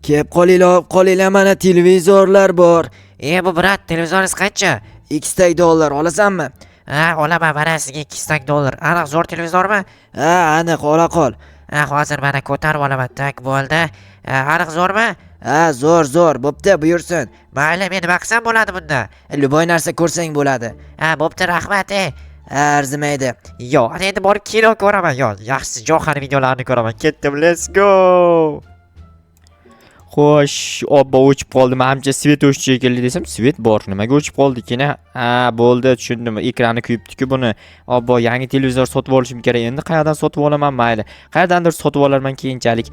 Kelib qolinglar, olib qolinglar, mana televizorlar bor. E, bu брат, televizoringiz qancha? Ikkita dollar olasanmi? Ha, olaman, mana sizga 200 dollar. Aniq zo'r televizormi? Ha, aniq, ola qol. Ha, hozir mana ko'tarib olaman. Так, bo'ldi. Ha, aniq zo'rmi? Ha, zo'r, zo'r, bo'pti, buyursin. Mayli, men nima qilsam bo'ladi bunda? Любой narsa ko'rsang bo'ladi. Ha, bo'pti, rahmat, e. Ha, arzimaydi. Yo, ana endi borib kino ko'raman. Yo, yaxshisi Johani videolarini ko'raman. Ketdim, let's go. Xo'sh, obbo, o'chib qoldi. Manimcha, свет o'chdi shekilli desam, свет bor. Nimaga o'chib qoldi ekan? Ha, bo'ldi, tushundim. Ekrani kuyibdi-ku buni. Obbo, yangi televizor sotib olishim kerak. Endi qayerdan sotib olaman, mayli. Qayerdandir sotib olarman keyinchalik.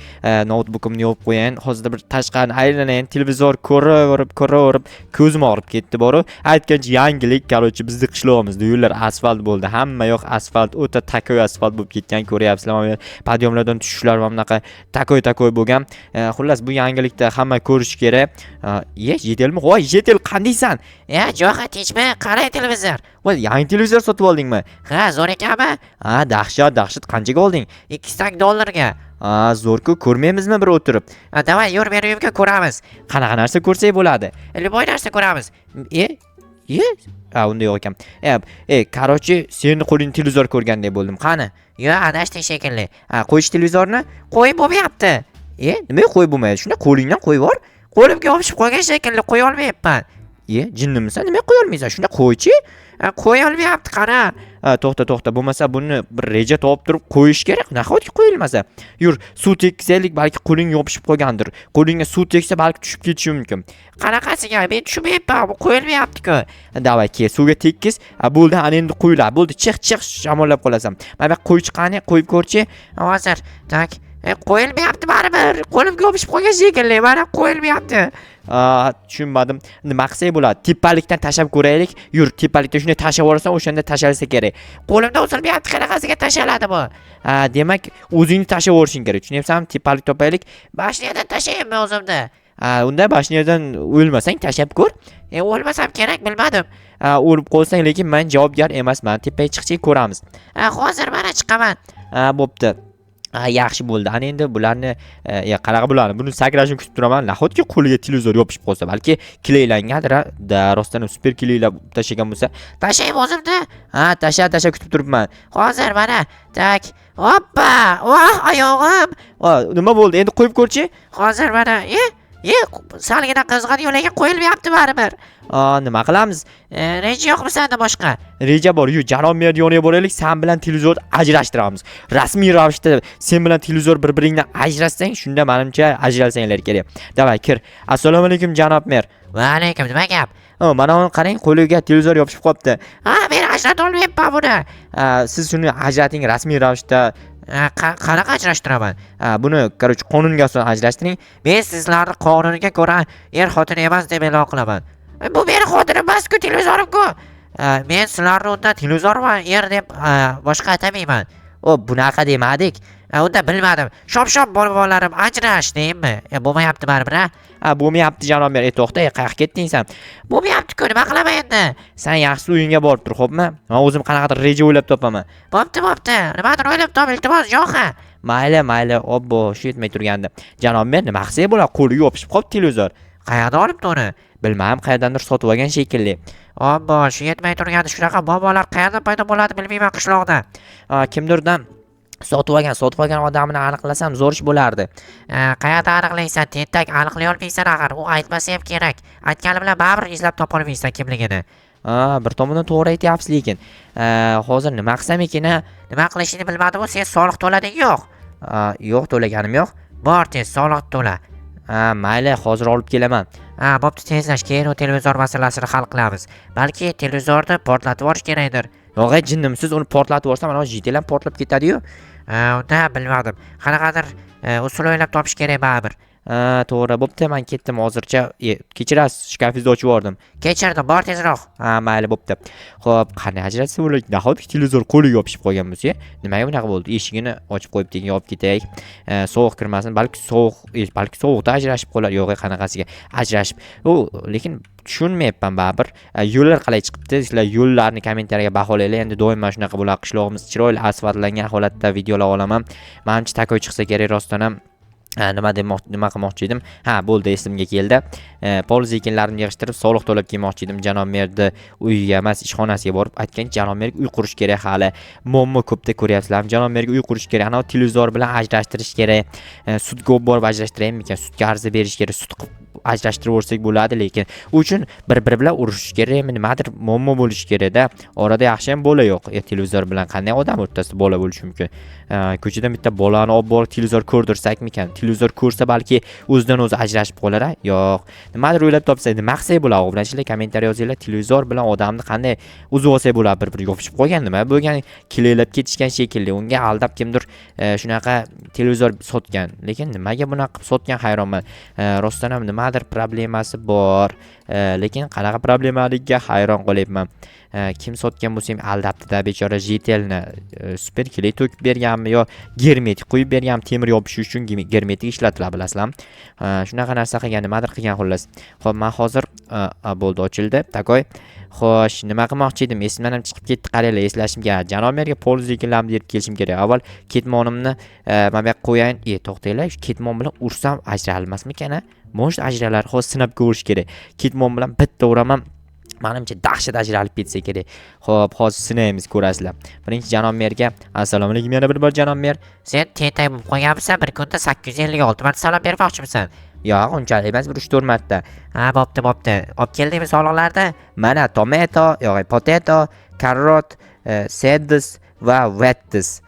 Noutbukimni yopib qo'yayin. Hozirda bir tashqarini aylanayin. Televizor ko'raverib, ko'raverib ko'zim og'rib ketdi boru. Aytgancha yangilik, короче, bizni qishlog'imizda yo'llar asfalt bo'ldi. Hamma yoq asfalt, o'ta такой asfalt bo'lib ketgan, ko'ryapsizlar. Mana bu подъём lardan tushishlar mana bunaqa такой такой bo'lgan. Xullas, bu yangilikda hamma ko'rishi kerak. Ye, житель mi? Voy, житель, qandaysan? E, Joha, tinchmi? Qalay televizor? Voy, yangi televizor sotib oldingmi? Ha, zo'r ekanmi? Ha, dahshat, dahshat. Qanchaga olding? 200 dollarga. Ha, zo'r-ku, ko'rmaymizmi bir o'tirib? Ha, давай, yur meni uyimga, ko'ramiz. Qanaqa narsa ko'rsak bo'ladi? Любой narsa ko'ramiz. E? E? Ha, unda yo'q ekan. E, короче, seni qo'lingda televizor ko'rgandek bo'ldim. Qani? Yo, adashding shekilli. Ha, qo'yish televizorni? Qo'yib bo'lmayapti. E, nimaga qo'yib bo'lmaydi? Shunda qo'lingdan qo'yib yubor. Qo'limga yopishib qolgan shekilli, qo'ya olmayapman. E, jinnimisan? Nimaga qo'ya olmaysan? Shunda qo'ychi. Ha, qo'ya olmayapti, qara. Ha, to'xta, to'xta. Bo'lmasa buni bir reja topib turib qo'yish kerak. Nahotki qo'yilmasa? Yur, suv tekkizaylik, balki qo'ling yopishib qolgandir. Qo'lingga suv tegsa, balki tushib ketishi mumkin. Qanaqasiga? Men tushunmayapman, bu qo'yilmayapti-ku. Давай, kel, suvga tekkiz. Ha, bo'ldi, ana endi qo'yila. Bo'ldi, chiq, chiq, shamollab qolasan. Mana bu yoqqa qo'ychi, qani, qo'yib ko'rchi. Hozir, так. E, qo'yilmayapti baribir. Qo'limga yopishib qolgan shekilli, mana qo'yilmayapti. Aa, tushunmadim. Nima qilsak bo'ladi? Tepalikdan tashlab ko'raylik. Yur, tepalikdan shunday tashlab yuborsam, o'shanda tashalsa kerak. Qo'limda uzilmayapti, qanaqasiga tashaladi bu? Ha, demak, o'zingni tashlab yuborishing kerak. Tushunyapsanmi? Tepalik topaylik. Башня dan tashlayinmi o'zimni? Ha, unda башня dan o'lmasang, tashlab ko'r. E, o'lmasam kerak, bilmadim. Ha, o'lib qolsang, lekin men javobgar emasman. Tepaga chiqsak ko'ramiz. Ha, hozir mana chiqaman. Ha, bo'pti. Ha, yaxshi bo'ldi. Ana endi bularni qanaqa bularni? Buni sakrashini kutib turaman. Nahotki qo'liga televizor yopishib qolsa, balki клей langandir, ha? Да, rostdan ham super клей lab tashlagan bo'lsa. Tashlaymi o'zimni? Ha, tasha, tasha, kutib turibman. Hozir mana. Так. Hoppa! Voh, oyog'im! Ha, nima bo'ldi? Endi qo'yib ko'rchi. Hozir mana. E, e, salgina qizg'in yo'laga qo'yilmayapti baribir. A, nima qilamiz? E, reja yo'qmi senda boshqa? Reja bor. Yu, janob mer yoniga boraylik, san bilan televizorni ajrashtiramiz. Rasmiy ravishda sen bilan televizor bir-biringdan ajratsang, shunda menimcha ajralsanglar kerak. Давай, kir. Assalomu alaykum, janob mer. Va alaykum, nima gap? Ha, mana uni qarang, qo'liga televizor yopishib qolibdi. Ha, men ajrata olmayapman buni. Ha, siz shuni ajrating rasmiy ravishda. Ha, qanaqa ajrashtiraman? Ha, buni, короче, qonunga asosan ajrashtiring. Men sizlarni qonunga ko'ra er xotin emas deb e'lon qilaman. E, bu meni xotinim emas-ku, televizorim-ku. Ha, men sizlarni undan televizor va er deb, ha, boshqa atamayman. O, bunaqa demadik. Ha, unda bilmadim. Shop-shop bolalarim, ajrash deymi? E, bo'lmayapti baribir, ha? Ha, bo'lmayapti, janob mer. E, to'xta, e, qayoqqa ketding san? Bo'lmayapti-ku, nima qilaman endi? San yaxshisi uyingga borib tur, xo'pmi? Men o'zim qanaqadir reja o'ylab topaman. Bo'pti, bo'pti. Nimadir o'ylab top, iltimos, Joha. Mayli, mayli, obbo, shu yetmay turgandi. Janob mer, nima qilsak bo'ladi? Qo'liga yopishib qolibdi televizor. Qayerda olibdi uni? Bilmadim, qayerdandir sotib olgan shekilli. Obbo, shu yetmay turgandi. Shunaqa muammolar qayerdan paydo bo'ladi, bilmayman qishloqda. A, kimdirdan sotib olgan, sotib olgan odamini aniqlasam zo'r ish bo'lardi. E, qayerda aniqlaysan, tentak? Aniqlay olmaysan axir. U aytmasa ham kerak. Aytgani bilan baribir izlab topolmaysan kimligini. Ha, bir tomondan to'g'ri aytyapsiz lekin. Hozir nima qilsam ekan, a? Nima qilishingni bilmadim, sen soliq to'lading yo'q? A, yo'q, to'laganim yo'q. Bor, tez soliq to'la. Ha, mayli, hozir olib kelaman. Ha, bo'pti, tezlash, keyin u televizor masalasini hal qilamiz. Balki televizorni portlatib yuborish kerakdir. Yo'q, e, jinnimsiz, uni portlatib yuborsam, mana житель ham portlab ketadi-yu. Ha, unda bilmadim. Qanaqadir usul o'ylab topish kerak baribir. Ha, to'g'ri, bo'pti, men ketdim hozircha. E, kechirasiz, shkafingizni ochib yubordim. Kechirdim, bor tezroq. Ha, mayli, bo'pti. Xo'p, qanday ajratsa bo'ladi? Nahotki televizor qo'liga yopishib qolgan bo'lsa, nimaga bunaqa bo'ldi? Eshigini ochib qo'yib, keyin yopib ketaylik. Sovuq kirmasin, balki sovuq, balki sovuqda ajrashib qolar. Yo'q, e, qanaqasiga ajrashib. U, lekin tushunmayapman baribir. Yo'llar qalay chiqibdi? Sizlar yo'llarni kommentariyaga baholanglar. Endi doim mana shunaqa bo'ladi. Qishlog'imiz chiroyli asfaltlangan holatda videolar olaman. Manimcha, такой chiqsa kerak rostdan ham. Ha, nima demoq, nima qilmoqchi edim? Ha, bo'ldi, esimga keldi. Poliz ekinlarimni yig'ishtirib, soliq to'lab kelmoqchi edim. Janob merni uyiga emas, ishxonasiga borib aytgan, janob merga uy qurish kerak hali. Muammo ko'pda, ko'ryapsizlarmi? Janob merga uy qurish kerak. Ana televizor bilan ajrashtirish kerak. Sudga olib borib ajrashtiraymikan? Sudga arza berish kerak. Sud qilib ajrashtirib yuborsak bo'ladi, lekin u uchun bir-biri bilan urushish kerakmi, nimadir muammo bo'lishi kerakda. Orada yaxshi ham bola yo'q. Televizor bilan qanday odam o'rtasida bola bo'lishi mumkin? Ko'chadan bitta bolani olib borib televizor ko'rdirsakmikan? Televizor ko'rsa, balki o'zidan o'zi ajrashib qolar a? Yo'q. Nimadir o'ylab topsak, nima qilsak bo'ladi? Obunachilar, kommentariy yozinglar. Televizor bilan odamni qanday uzib olsak bo'ladi? Bir-biriga yopishib qolgan, nima bo'lgan? Клей lab ketishgan shekilli. Unga aldab kimdir shunaqa televizor sotgan. Lekin nimaga bunaqa qilib sotgan, hayronman. Rostdan ham nimadir problemasi bor. Lekin qanaqa problemaligiga hayron qolyapman. Kim sotgan bo'lsa ham aldabdi-da bechora житель ni. Super клей to'kib berganmi yo germetik quyib berganmi? Temir yopishish uchun germetik ishlatiladi, bilasizlarmi? Shunaqa narsa qilgan, nimadir qilgan xullas. Xo'p, men hozir bo'ldi, ochildi. Такой. Xo'sh, nima qilmoqchi edim? Esimdan ham chiqib ketdi, qaranglar, eslashim kerak. Janob merga poliz ekinlarimni berib kelishim kerak. Avval ketmonimni mana bu yoqqa qo'yayin. To'xtanglar, shu ketmon bilan ursam ajralmasmikan a? Может, ajralar. Hozir sinab ko'rish kerak. Ketmon bilan bitta uraman. Manimcha, dahshat ajralib ketsa kerak. Xo'p, hozir sinaymiz, ko'rasizlar. Birinchi janob merga assalomu alaykum yana bir bor, janob mer. Sen tentak bo'lib qolganmisan, bir kunda 856 marta salom bermoqchimisan? Yo'q, unchalik emas, bir 3-4 marta. Ha, bo'pti, bo'pti. Olib keldingmi soliqlarni? Mana tomato, yo'q, potato, karot, seeds va wettis.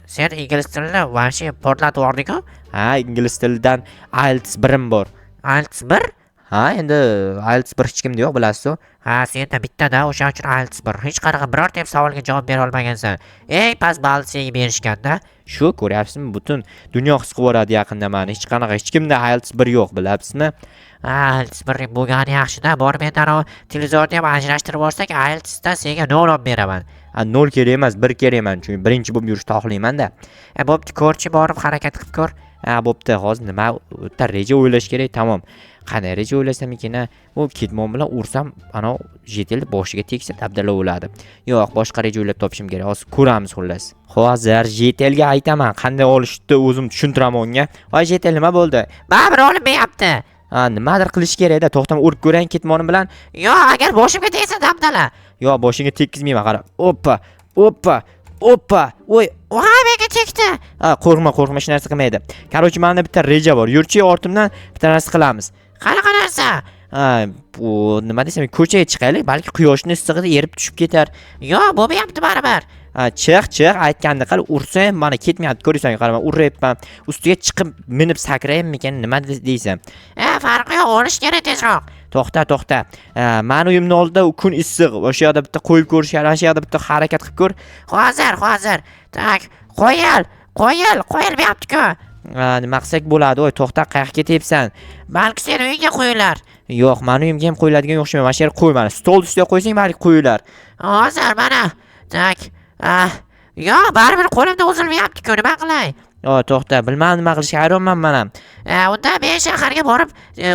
Sen ingliz tilini вообще portlatib yubording-ku. Ha, ingliz tilidan IELTS birim bor. IELTS 1? Ha, endi IELTS 1 hech kimda yo'q, bilasiz-ku. Ha, senda bittada, o'shaning uchun IELTS 1. Hech qanaqa birorta ham savolga javob bera olmagansan. Eng past ball senga berishganda. Shu ko'ryapsizmi, butun dunyo his qilib yuboradi yaqinda mani. Hech qanaqa, hech kimda IELTS 1 yo'q, bilasizmi? Ha, IELTS 1 bo'lgani yaxshi-da. Borib endi anavi televizorni ham ajrashtirib yuborsak, IELTSdan senga 0 olib beraman. Ha, 0 kerak emas, 1 kerak man, chunki birinchi bo'lib yurishni xohlayman-da. Bo'pti, ko'rchi, borib harakat qilib ko'r. Ha, bo'pti, hozir nima bitta reja o'ylash kerak, tamom. Qanday reja o'ylasam ekan, a? U ketmon bilan ursam, ana житель boshiga tegsa dabdala o'ladi. Yo'q, boshqa reja o'ylab topishim kerak. Hozir ko'ramiz xullas. Hozir житель ga aytaman, qanday olishni o'zim tushuntiraman unga. Voy житель, nima bo'ldi? Baribir olinmayapti. Ha, nimadir qilish kerak-da. To'xtam, urib ko'rayin ketmonim bilan. Yo'q, agar boshimga tegsa dabdala. Yo'q, boshingga tekkizmayman, qara. Oppa, oppa, oppa. Voy, Voy, menga tegdi. ha, qo'rqma, qo'rqma, hech narsa qilmaydi. Короче, menda bitta reja bor. Yurchi ortimdan, bitta narsa qilamiz. Qanaqa narsa? Ha, bu nima desam, ko'chaga chiqaylik, balki quyoshni issig'ida erib tushib ketar. Yo'q, bo'lmayapti baribir. Ha, chiq, chiq, aytganini qil, ursam mana ketmayapti, ko'rsan, qara, man uryapman. Ustiga chiqib minib sakraymikan, nima deysan? Farqi yo'q, olish kerak tezroq. To'xta, to'xta. Mani uyimni oldida kun issiq. O'sha yoqda bitta qo'yib ko'rish, ana shu yoqda bitta harakat qilib ko'r. Hozir, hozir. Так, qo'yil, qo'yil, qo'yilmayapti-ku. Ha, nima qilsak bo'ladi? Voy, to'xta, qayoqqa ketyapsan? Balki seni uyingga qo'yilar. Yo'q, mani uyimga ham qo'yiladigan o'xshamaydi. Mana shu yerga qo'y mana. Stol ustiga qo'ysang balki qo'yilar. Hozir mana. Так. Ah, yo'q, baribir qo'limda uzilmayapti-ku, nima qilay? Yo, to'xta, bilmadim nima qilishga, hayronman man ham. Unda men shaharga borib,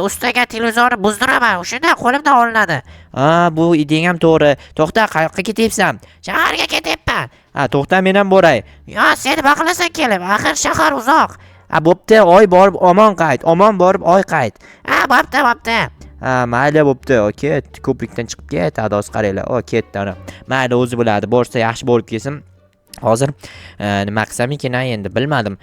ustaga televizorni buzdiraman. O'shanda qo'limdan olinadi. Ha, bu ideyang ham to'g'ri. To'xta, qayoqqa ketyapsan? Shaharga ketyapman. Ha, to'xta, men ham boray. Yo, sen nima qilasan kelib? Axir shahar uzoq. Ha, bo'pti, oy borib omon qayt. Omon borib oy qayt. Ha, bo'pti, bo'pti. Ha, mayli, bo'pti. O, ket, ko'prikdan chiqib ket, adosi qaranglar. O, ketdi ana. Mayli, o'zi biladi. Borsa yaxshi bo'lib kelsin. Hozir nima qilsam ekan, endi bilmadim.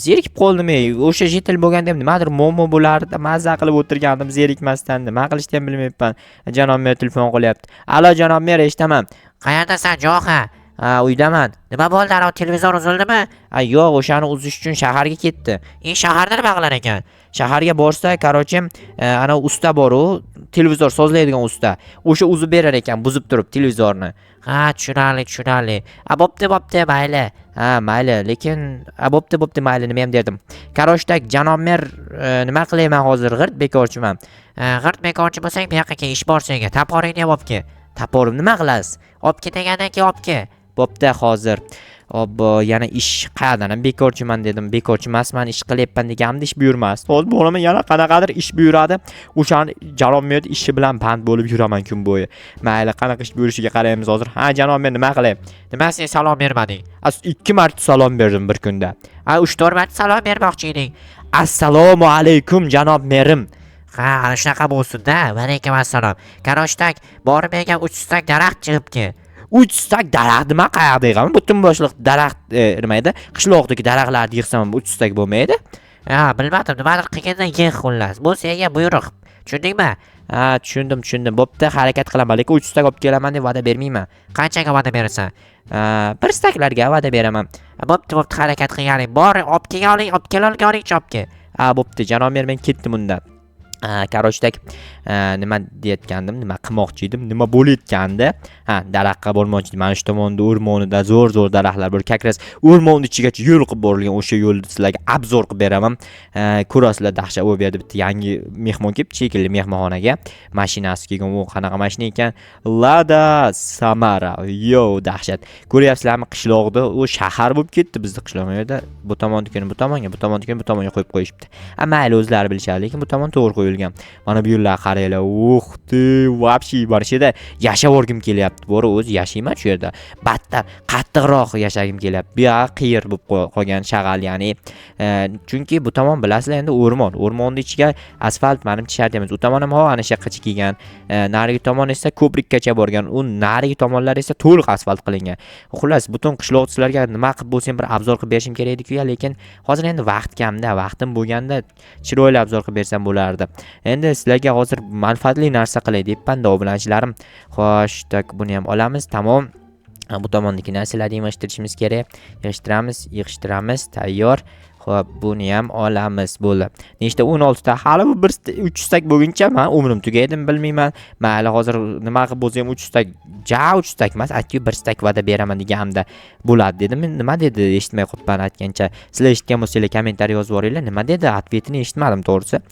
Zerikib qoldim. O'sha житель bo'lganda ham nimadir muammo bo'lardi. Mazza qilib o'tirgandim zerikmasdan. Nima qilishni ham bilmayapman. Janob mer telefon qilyapti. Alo, janob mer, eshitaman. Qayerdasan, Joha? Ha, uydaman. Nima bo'ldi, anavi televizor uzildimi? Ha, yo'q, o'shani uzish uchun shaharga ketdi. Shaharda nima qilar ekan? Shaharga borsa, короче, ana usta bor u, televizor sozlaydigan usta. O'sha uzib berar ekan, buzib turib televizorni. Ha, tushunarli, tushunarli. A, bo'pti, bo'pti, mayli. Ha, mayli, lekin a, bo'pti, bo'pti, mayli, nima ham derdim. Короче, так, janob mer, nima qilayman hozir, g'irt bekorchiman. G'irt bekorchi bo'lsang, bu yoqqa kel, ish bor senga. Toporingni ham olib kel. Toporim nima qilasiz? Olib kel degandan keyin olib kel. Bo'pti, hozir. Obbo, yana ish qayerdan ham bekorchiman dedim. Bekorchi emasman, ish qilyapman deganimda ish buyurmasdi. Hozir boraman, yana qanaqadir ish buyuradi. O'shani janob mer ishi bilan band bo'lib yuraman kun bo'yi. Mayli, qanaqa ish buyurishiga qaraymiz hozir. Ha, janob mer, nima qilay? Nima, sen salom bermading? As 2 marta salom berdim bir kunda. A, 3-4 marta salom bermoqchi eding. Assalomu alaykum, janob merim. Ha, ana shunaqa bo'lsin-da. Alaykum assalom. Короче, так, borib menga 3 stak daraxt yig'ib kel. 3 stak daraxt nima, qayerda yig'aman? Butun boshliq daraxt, nima edi, qishloqdagi daraxtlarni yig'sam 3 stak bo'lmaydi. Ha, bilmadim, nimadir qilganda yig', xullas. Bu senga buyruq. Tushundingmi? Ha, tushundim, tushundim. Bo'pti, harakat qilaman, lekin 3 stak olib kelaman deb va'da bermayman. Qanchaga va'da berasan? Ha, 1 staklarga va'da beraman. Bo'pti, bo'pti, harakat qilganing. Bor, olib kelganing, olib kelolganingcha olib kel. Ha, bo'pti, janob mer, men ketdim unda. Короче, так, nima deyayotgandim, nima qilmoqchi edim, nima bo'layotgandi? Ha, daraxtga bormoqchi edim. Mana shu tomonda, o'rmonida zo'r zo'r daraxtlar bor. Как раз o'rmonni ichigacha yo'l qilib borilgan. O'sha yo'lni sizlarga обзор qilib beraman. Ko'rasizlar, dahshat. U yerda bitta yangi mehmon kelibdi shekilli mehmonxonaga. Mashinasi kelgan. U qanaqa mashina ekan? Lada Samara. Yo, dahshat. Ko'ryapsizlarmi, qishloqda u shahar bo'lib ketdi bizni qishloq. Bu yerda bu tomondikini bu tomonga, bu tomondikini bu tomonga qo'yib qo'yishibdi. A, mayli, o'zlari bilishadi, lekin bu tomon to'g'ri qo'yilgan. Mana bu yo'llar, qaranglar. Ух ты, вообще mana shu yerda yashab yuborgim kelyapti. Bor, o'zi yashayman shu yerda. Battar qattiqroq yashagim kelyapti. Bu yog'i qiyir bo'lib qolgan, shag'al, ya'ni chunki bu tomon, bilasizlar, endi o'rmon. O'rmonni ichiga asfalt manimcha shart emas. U tomon ham ho ana shu yoqqacha kelgan. Narigi tomon esa ko'prikkacha borgan. U narigi tomonlar esa to'liq asfalt qilingan. Xullas, butun qishloq sizlarga nima qilib bo'lsa ham bir обзор qilib berishim kerak edi-ku, lekin hozir endi vaqt kamda. Vaqtim bo'lganda chiroyli обзор qilib bersam bo'lardi. Endi sizlarga hozir manfaatli narsa qilay deyapman-da, obunachilarim. Xo'sh, так, buni ham olamiz. Tamom. Bu tomondagi narsalarni yig'ishtirishimiz kerak. Yig'ishtiramiz, yig'ishtiramiz, tayyor. Xo'p, buni ham olamiz. Bo'ldi. Nechta? 16 ta. Hali bu bir 3 stak bo'lguncha men umrim tugaydimi, bilmayman. Mayli, hozir nima qilib bo'lsa ham 3 stak, ja 3 stak emas, aytdi, 1 stak va'da beraman deganimda bo'ladi dedim. Nima dedi, eshitmay qolibman aytgancha. Sizlar eshitgan bo'lsanglar, kommentariy yozib yuboringlar. Nima dedi? Ответ ini eshitmadim, to'g'risi.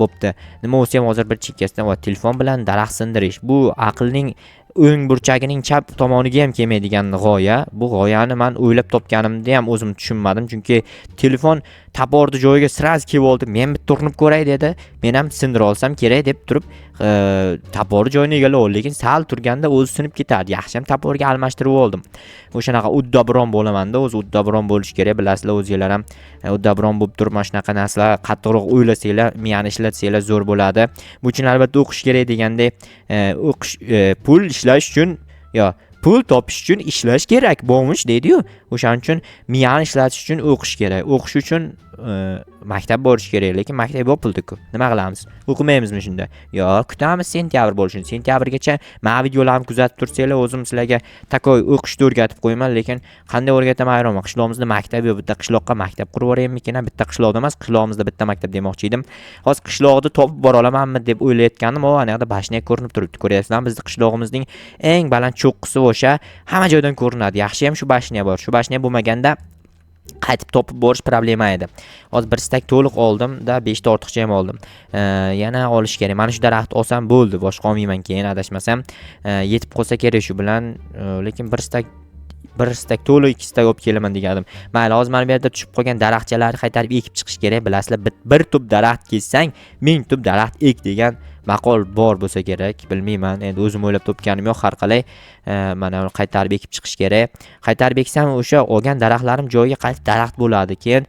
Bo'pti. Nima bo'lsa ham hozir bir chekkasidan va telefon bilan daraxt sindirish. Bu aqlning o'ng burchagining chap tomoniga ham kelmaydigan g'oya. Bu g'oyani man o'ylab topganimda ham o'zim tushunmadim, chunki telefon топор ni joyiga сразу kelib oldi. Men bitta urinib ko'ray dedi. Men ham sindira olsam kerak deb turib, топор ni joyini egallab oldi, lekin sal turganda o'zi sinib ketardi. Yaxshi ham топор ga almashtirib oldim. O'shanaqa uddaburon bo'lamanda, o'zi uddaburon bo'lish kerak, bilasizlar o'zinglar ham. Uddaburon bo'lib turib, mana shunaqa narsalar qattiqroq o'ylasanglar, miyani ishlatsanglar zo'r bo'ladi. Bu uchun albatta o'qish kerak degandek, o'qish, pul ishlash uchun yo pul topish uchun ishlash kerak bo'lmish deydi-yu. O'shaning uchun miyani ishlatish uchun o'qish kerak. O'qish uchun maktab borish kerak, lekin maktab yopildi-ku. Nima qilamiz? O'qimaymizmi shunda? Yo, kutamiz sentyabr bo'lishini. Sentyabrgacha mana videolarni kuzatib tursanglar, o'zim sizlarga такой o'qishni o'rgatib qo'yaman, lekin qanday o'rgataman, ayronman. Qishlog'imizda maktab yo'q. Bitta qishloqqa maktab qurib yuboraymikin? Bitta qishloqda emas, qishlog'imizda bitta maktab demoqchi edim. Hozir qishloqni topib bora olamanmi deb o'ylayotgandim. O, ana yoqda башня ko'rinib turibdi. Ko'ryapsizlarmi? Bizni qishlog'imizning eng baland cho'qqisi o'sha, hamma joydan ko'rinadi. Yaxshi ham shu башня bor. Shu башня bo'lmaganda qaytib topib borish problema edi. Hozir bir stak to'liq oldim-da, 5 ta ortiqcha ham oldim. Yana olish kerak. Mana shu daraxtni olsam bo'ldi, boshqa olmayman keyin, adashmasam. Yetib qolsa kerak shu bilan, lekin bir stak to'liq, 2 stak olib kelaman degandim. Mayli, hozir mana bu yerda tushib qolgan daraxtchalarni qaytarib ekib chiqish kerak. Bilasizlar, bir tup daraxt kessang, 1000 tup daraxt ek degan maqol bor bo'lsa kerak, bilmayman. Endi o'zim o'ylab topganim yo'q, har qalay, mana uni qaytarib ekib chiqish kerak. Qaytarib eksam, o'sha olgan daraxtlarim joyiga qaytib daraxt bo'ladi. Keyin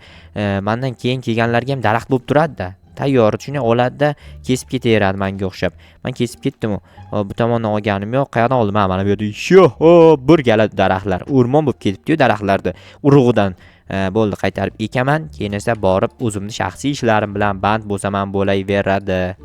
mandan keyin kelganlarga ham daraxt bo'lib turadi-da. Tayyor, shuni oladi-da, kesib ketaveradi menga o'xshab. Men kesib ketdim-u. Bu tomondan olganim yo'q. Qayerdan oldim? Ha, mana bu yerda shu bir gala daraxtlar. O'rmon bo'lib ketibdi-yu daraxtlarni urug'idan. Bo'ldi, qaytarib ekaman. Keyin esa borib o'zimni shaxsiy ishlarim bilan band bo'lsam ham bo'laveradi.